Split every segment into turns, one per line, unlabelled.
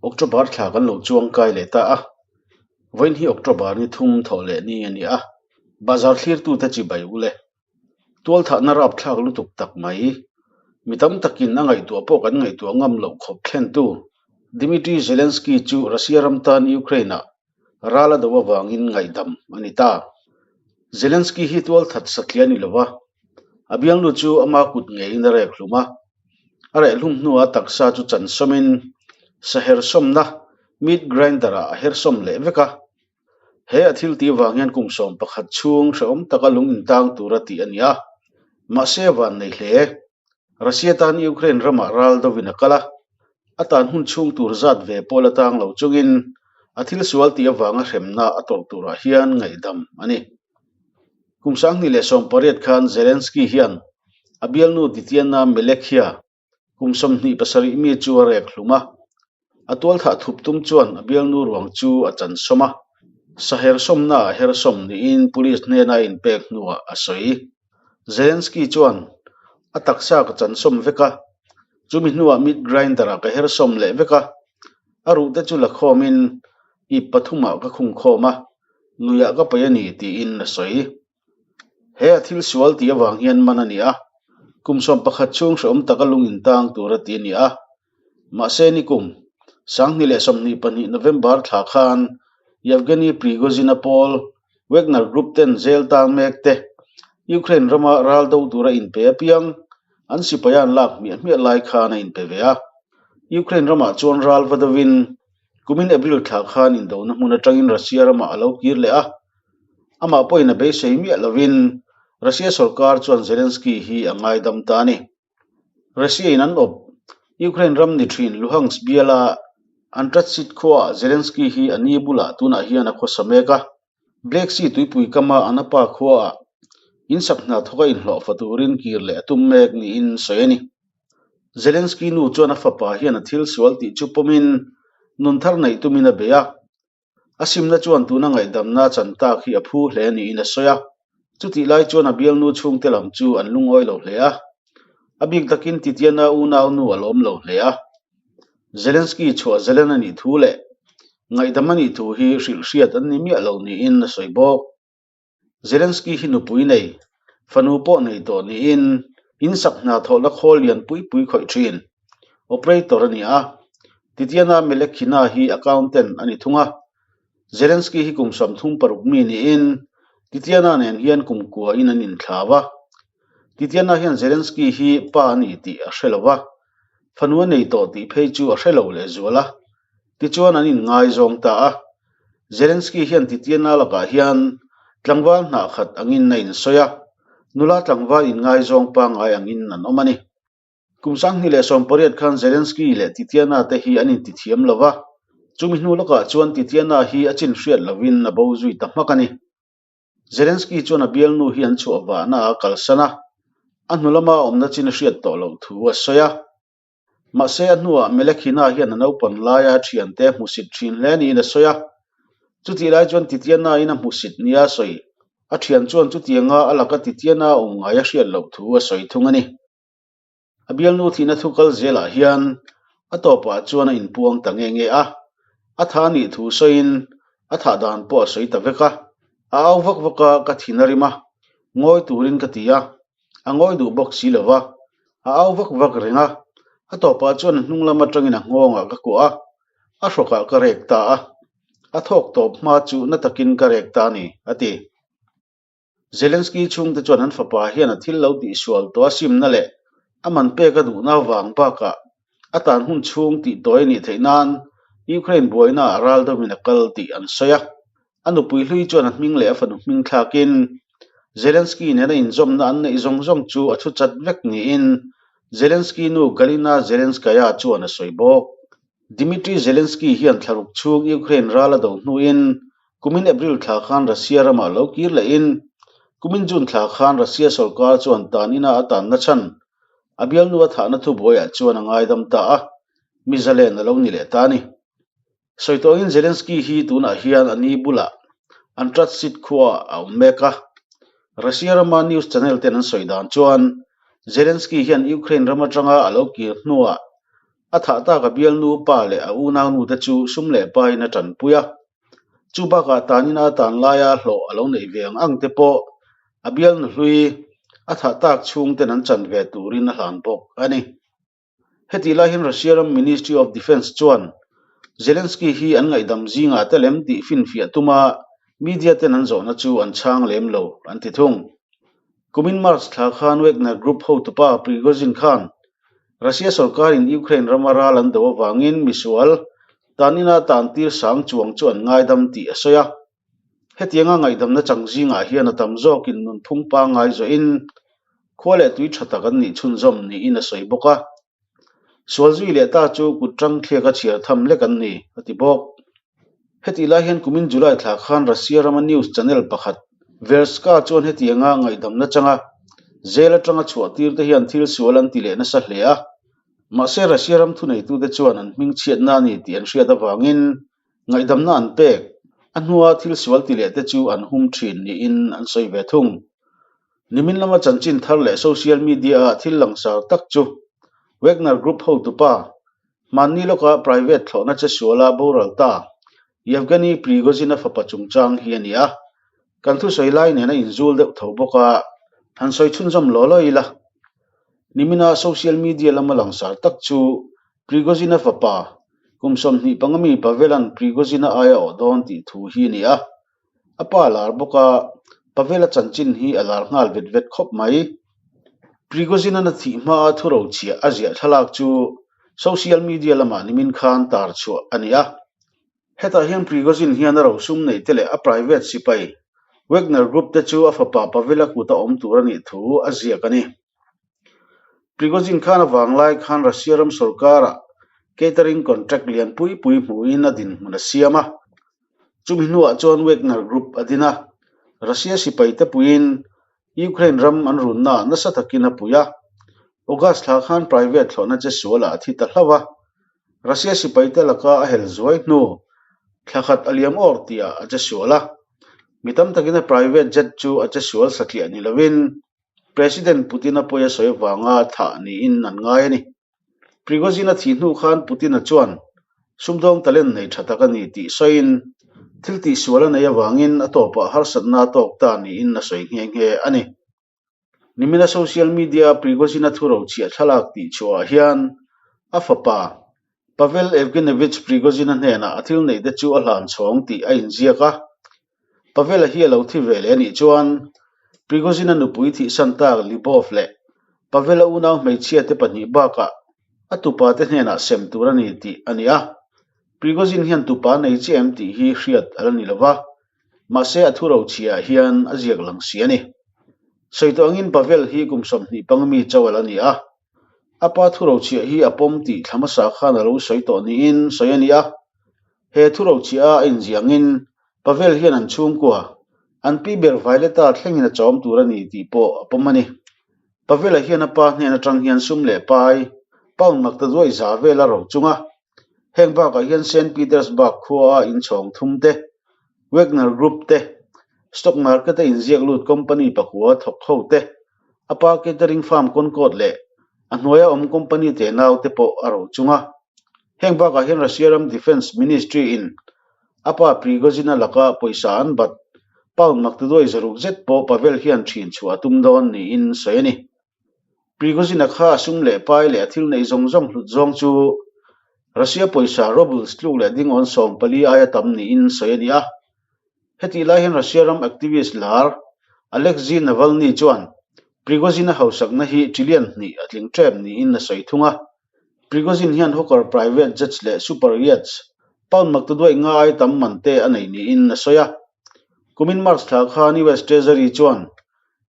October thla kan lo chuang kai leh ta a, vawiin hi October ni thum thawh leh ni a ni a, bazar thlirtute chi bai ule. Tualthahna rapthlak lutuk tak mai, mi tam takin a ngaihtuah pawh kan ngaihtuah ngam loh khawp thlentu Dmitry Zelensky chu Russia ram tan Ukraine-ah ral a do avangin ngaihdam a ni ta. Zelensky hi tualthat satliah a ni lo va, a biangnu chu ama kut ngeiin a rek hlum a, a reh hlum hnuah a taksa chu chansawmin sahersawmna meat grinder-ah a hersawm leh vek a. He a thil tih vang hian kum 11 chhung hrehawm taka lung intang tura tih a ni a, mahse van nei hle. Russia tan Ukraine ramah ral dovin a kal a, a tan hun chhung tur zat ve pawh la tang lo chungin a thil sual tih avanga hremna a tawrh turah hian ngaihdam a ni. Kum 2018 khan Zelensky hian a bialnu Tetiana Melekhia Kum 27 mi chu a rek hlum a, a tualthah thup tum chuan a bialnu ruang chu a chansawm a, sahersawmna a hersawm niin police hnena a inpek hnuah a sawi. Zelensky chuan, A taksa ka chansawm vek a, chumi hnuah meat grinder-ah ka hersawm leh vek a, a ruhte chu la khawmin ip pathumah ka khung khawm a, luiah ka paih a ni, tiin a sawi. He a thil sual tih avang hian man a ni a, kum 11 chhung hrehawm taka lung intang tur a ti a ni a. Mahse nikum, 2022 November thla khan Yevgeny Prigozhin-a pawl Wagner Group ten jail tang mek te Ukraine rama ral do tura inpe apiang an sipai an lak hmiah hmiah lai khan a inpe ve a. Ukraine ramah chuan ral va dovin Kumin April thla khan indona hmun atangin Russia ramah a lo kir leh a, amah pawhin a beisei miah lovin Russia sorkar chuan Zelensky hi a ngaidam ta a ni. Russia in an awp Ukraine ram ni thin Luhansk biala Antratsit khuaah Zelensky hi a ni bulah tunah hian a khawsa mek a, Black Sea tuipui kama Anapa khuaah insak hna thawka inhlawhfa turin kir leh a tum mek niin sawi a ni. Zelensky nu chuan a fapa hian a thil sual tih chu pawmin nun thar neih tumin a bei a, a simna chuan tuna ngaihdamna chan tak hi a phu hle niin a sawi a. Chutih lai chuan a bialnu chhungte lam chu an lungawi lo hle a, a bik takin Titiana unau nu a lawm lo hle a. Zelensky chhuah zelen a nih thu leh ngaihdam a nih thu hi hrilh hriat an ni miah lo niin a sawi bawk. Zelensky hi nupui nei, fanu pawh nei tawh niin insak hna thawhna khawl lian pui pui khawih thin, operator a ni a. Tetiana Melekhina hi accountant a ni thung a. Zelensky hi kum 36 mi niin Tetiana nen hian kum kuain an inthlau a. Tetiana hian Zelensky hi pa a ni tih a hre lo va, fanu a nei tawh tih phei chu a hre lo lehzual a. Tichuan an inngaizawng ta a, Zelensky hian Titiana lakah hian tlangval hnah khat angin a insawi a, nula tlangval inngaizawng pangngai angin an awm a ni. Kum 2018 khan Zelensky leh Titiana te hi an intithiam lo va, chumi hnu lawkah chuan Titiana hi a chin hriat lovin a bo zui ta hmak a ni. Zelensky chuan a bialnu hi an chhuah vahna a kalsan a, a hnu lama a awmna chin a hriat tawh loh thu a sawi a. Mahse a hnuah Melekhina hian a naupan laia a thiante a hmusit thin hle niin a sawi a. Chutih lai chuan Titiana-in a hmusit nia a sawi. A thian chuan chutianga a laka Titiana a awm ngai a hriat loh thu a sawi thung a ni. A bialnu thihna thu kal zelah hian a tawpah chuan a inpuang ta nge nge a. A tha nih thu sawiin a thah dan pawh a sawi ta vek a. A au vak vak a, ka thin a rim a, ngawi turin ka ti a. A ngawi duh bawk si lo va, a au vak vak reng a, a tawpah chuan a hnung lam atangin a nghawngah ka kuah a, a hrawkah ka rek ta a, a thawk tawp hma chu na takin ka rek ta a ni, a ti. Zelensky chhungte chuan an fapa hian a thil lo tihsual tawh a simna leh a man pek a duhna avang bakah a tan hun chhung tih tawi a nih theih nan Ukraine buaina ah ral deuhin a kal tih an sawi a. A nupui hlui chuan a hming leh a fanu hming thlakin Zelensky nena inzawmna an neih zawng zawng chu a thu chat vek niin Zelensky nu Galina Zelenskaya chuan a sawi bawk. Dmitry Zelensky hian thlaruk chhung Ukraine ral a do hnuin kumin April thla khan Russia ramah lo kir lehin kumin June thla khan Russia sorkar chuan tan ina a tanna chhan a bialnu a thahna thubuaiah chuan a ngaidam ta a, mi zalen a lo ni leh ta a ni. Sawi tawhin Zelensky hi tunah hian a ni bulah Antratsit khuaah a awm mek a. Russia rama news channel ten an sawi dan chuan Zelensky hian Ukraine ram atanga a lo kir hnuah. A thah tak a bialnu pa leh a unaunu te chu sum leh pain a tanpui a. Chu bakah tanina tan laia hlawh a lo neih ve ang ang te pawh a bialnu hlui a thah tak chhungten an chan ve turin a hlan bawk a ni. Hetih lai hian Russia ram Ministry of Defence chuan Zelensky hi an ngaihdam zingah te lem tih finfiah tuma media ten an zawhna chu an chhang lem lo an ti thung. Kumin March thla khan Wagner Group hotupa Prigozhin khan Russia sorkarin Ukraine rama ral an do avangin misual tanina tantir sang chuang chu an ngaidam tih a sawi a. Hetianga ngaihdamna chang zingah hian a tam zawkin nunphung pangngai zawhin khua leh tui tha tak an nih chhunzawm niin a sawi bawk a. Sual zui leh ta chu kut tang thliak a chhiar tham lek an ni, a ti bawk. Hetih lai hian kumin July thla khan Russia rama news channel pakhat Verstka chuan hetianga ngaihdamna changa jail atanga chhuah tir te hian thil sual an ti leh nasa hle a. Mahse Russia ram thuneitute chuan an hming chhiatna a ni tih an hriat avangin Ngaihdamna an pek, a hnua thil sual ti leh te chu an hum thin niin an sawi ve thung. Nimin lama chanchin thar leh social media-a thil langsar tak chu Wagner Group hotupa, hmanni lawka private thlawhna che suala boral ta Yevgeny Prigozhin-a fapa chungchang hi a ni a. Kan thusawi lai nen a inzul deuh tho bawk a, han sawi chhunzawm law law ila. Nimina social media lama langsar tak chu Prigozhin-a fapa, kum 25 mi Pavel-a'n Prigozhin-a ai a awh dawn tih thu hi a ni a. A pa a lar bawk a, Pavel-a chanchin hi a lar nghal vet vet khawp mai. Prigozhin-a'n a thih hmaa thurochhiah a ziah thlalak chu social media lamah nimin khan tar chhuah a ni a. Hetah hian Prigozhin hian a rosum neih te leh a private sipai Wagner Group te chu a fapa Pavel-a kuta awm tur a nih thu a ziak a ni. Prigozhin khan a vanglai khan Russia ram sorkarah catering contract lian pui pui hmuhin a dinhmun a siam a. Chumi hnuah chuan Wagner Group a din a, Russia sipai te puiin Ukraine ram an runnaah nasa takin a pui a. August thla khan private thlawhna che sualah a thi ta hlauh a. Russia sipaite laka a hel zuai hnu thla khat a liam awr tihah a che sual a. Mi tam takin a private jet chu a che sual satliah ni lovin President Putin-a pawi a sawi avanga thah niin an ngai a ni. Prigozhin-a thih hnu khan Putin-a chuan sumdawng talent nei tha tak a ni tih sawiin thil tihsual a neih avangin a tawpah harsatna a tawk ta niin a sawi nghe nghe a ni. Nimina social media-a Prigozhin-a thurochhiah thlalak tih chhuahah hian a fapa Pavel Evgenevich Prigozhin-a hnenah a thil neihte chu a hlan chhawng tih a inziak a. Pavel-a hi a lo thi ve leh a nih chuan Prigozhin-a nupui thihsan tak Lyubov leh Pavel-a unau hmeichhiate pahnih bakah a tupate hnenah sem tur a ni tih a ni a. Prigozhin hian tupa nei chiah em tih hi hriat a la ni lo va, mahse a thurochhiah hian a ziak lang si a ni. Sawi tawh angin Pavel hi kum 25 mi chauh a la ni a. A pa thurochhiah hi a pawm tih thla hmasa khan a lo sawi tawh niin sawi a ni a. He thurochhiah a a inziah angin Pavel hian an chhungkua, an pi ber Violeta thlengin a chawm tur a ni tih pawh a pawm a ni. Pavel-a hian a pa hnen atang hian sum leh pai, pound makta duai za vel a ro chung a. Heng bakah hian Saint Petersburg khua a inchhawng thum te, Wagner Group te, stock market-a inziak lut company pakua thawk ho te, a pa catering firm Concord leh a hnuaia awm company tenau te pawh a ro chung a. Heng bakah hian Russia ram Defence Ministry-in a pa Prigozhin-a laka pawisa an bat pound maktaduai zaruk zet pawh Pavel hian ṭhin chhuah a tum dawn niin sawi a ni. Prigozhin-a kha a sum leh pai leh a thil neih zawng zawng hlut zawng chu Russia pawisa rubles tluk leh dingawn 14 aia tam niin sawi a ni a. Hetih lai hian Russia ram activist lar Alexei Navalny chuan Prigozhin-a hausakna hi trillion hnih a tling ṭep niin a sawi thung a. Prigozhin hian hawker private jets leh super yachts pound maktaduaih nga ai tam man te a nei niin a sawi a. Kumin March thla khan US Treasury chuan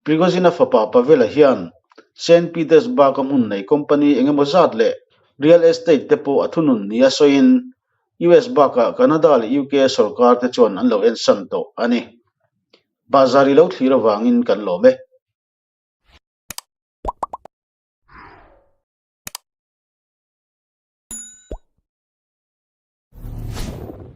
Prigozhin-a fapa Pavel-a hian Saint Petersburg-a hmun nei company eng emaw zat leh real estate te pawh a thunun nia sawiin US bakah Canada leh UK sorkar te chuan an lo ensan tawh a ni. Bahzar i lo thlir avangin kan lawm e.